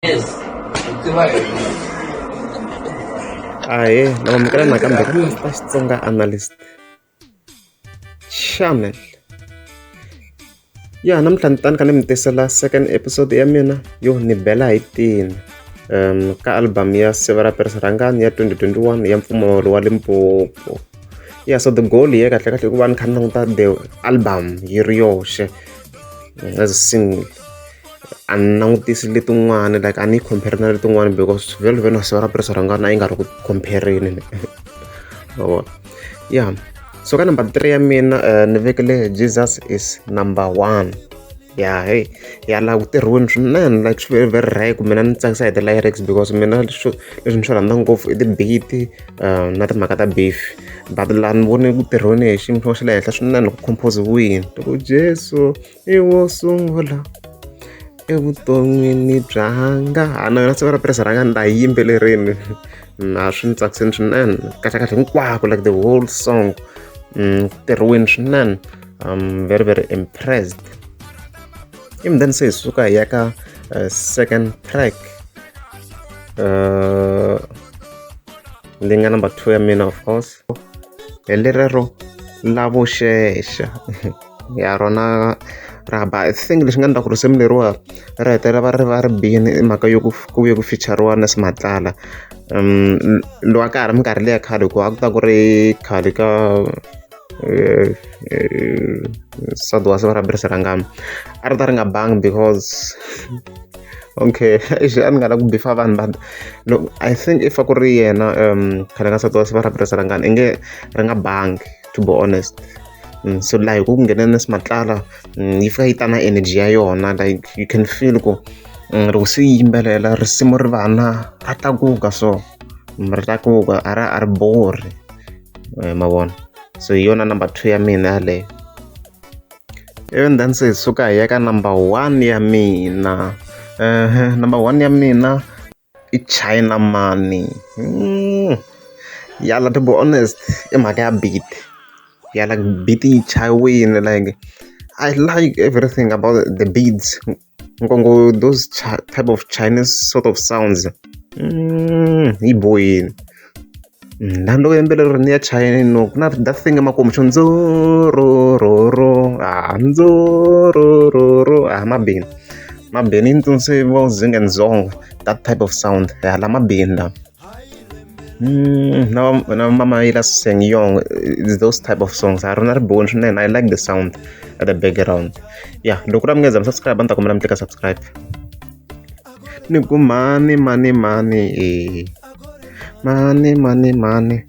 Yes, hi tiva hina. Ahee, na amukela nakambe ka Master Xitsonga Analyst Channel. Ya namuntlha ni tani ka ni mi tisela second episode ya mina yo ni bela hi tini ka album ya Siva ra Paris Rhangani ya 2021 ya mpfumawulo wa Limpopo. Yeah, so the goal here kahle kahle i ku va ni kha ni languta the album yi ri yoxe as a single. A ni langutisi letin'wana like a ni yi compare na letin'wana because vhele vhele na Siva ra Paris Rhangani a yi nga ri ku compare-eni ma vona. Yeah, so ka number 3 ya mina ni vekele Jesus is number 1. Ya hey ya laha ku tirhiweni swinene like swi very very rare ku mina ni tsakisa hi ti-lyrics because mina leswi ni swi rhandza ngopfu i ti-beat na timhaka ta beef but laha ni vone ku tirhiweni hi xiyimo xa le henhla swinene ku compose-wini ku Jesu i wo sungula evuton'wini byanga a na yona siku ra Paris rhanga ni ta yi yimbelerini a swi ni tsakisini swinene kahlekahle hinkwako like the whole song tirhiweni swinene. I'm very very impressed. And then se hi suka hi ya ka second track leyi nga number 2 ya mina of course hi lerero la vuxexa ya rona ra ba. I think lexi nga endla ku risimu leriwa ri hetelela va ri va ri bini i mhaka yo ku vuye ku feature-riwa Nas Matlala loyi a ka ha ri minkarhi liya khale hikuva a ku ta ku ri khale ka nsati wa Siva ra Paris Rhangani a ri ta ri nga bangi because okay exi a ni nga la ku bifa vanhu but loko I think if a ku ri yena khale ka nsati wa Siva ra Paris Rhangani i nge ri nga bangi to be honest. So laha hi ku nghene Nas Matlala yi fika yi ta na energy ya yona like you can feel ku loko se yi yimbelela risimu ri va na ra tlakuka so ri tlakuka a ra a ri borhi ma vona. So hi yona number 2 ya mina yaleyo. Even then se hi suka hi ya ka number 1 ya mina. Number 1 ya mina i China Money. Ya la to be honest i mhaka ya beat. Ya like beat yi chayiwini like I like everything about the beats. Ngopfungopfu those type of Chinese sort of sounds. Yi bohile. Na loko yimbeleri ni ya chayeni no ku na that thing emakumu xo ndzorororo a ndzorororo a mabini mabini yi ni vo Zing and Zong that type of sound ya la mabini la na Mama Ila Seng Yong it's those type of songs a rona ri bohile swinene. I like the sound at the background. Yeah, loko ku ri mi nga za mi subscribe a ni ta kombela mi tlika subscribe ni ku mani mani mani e mani mani mani.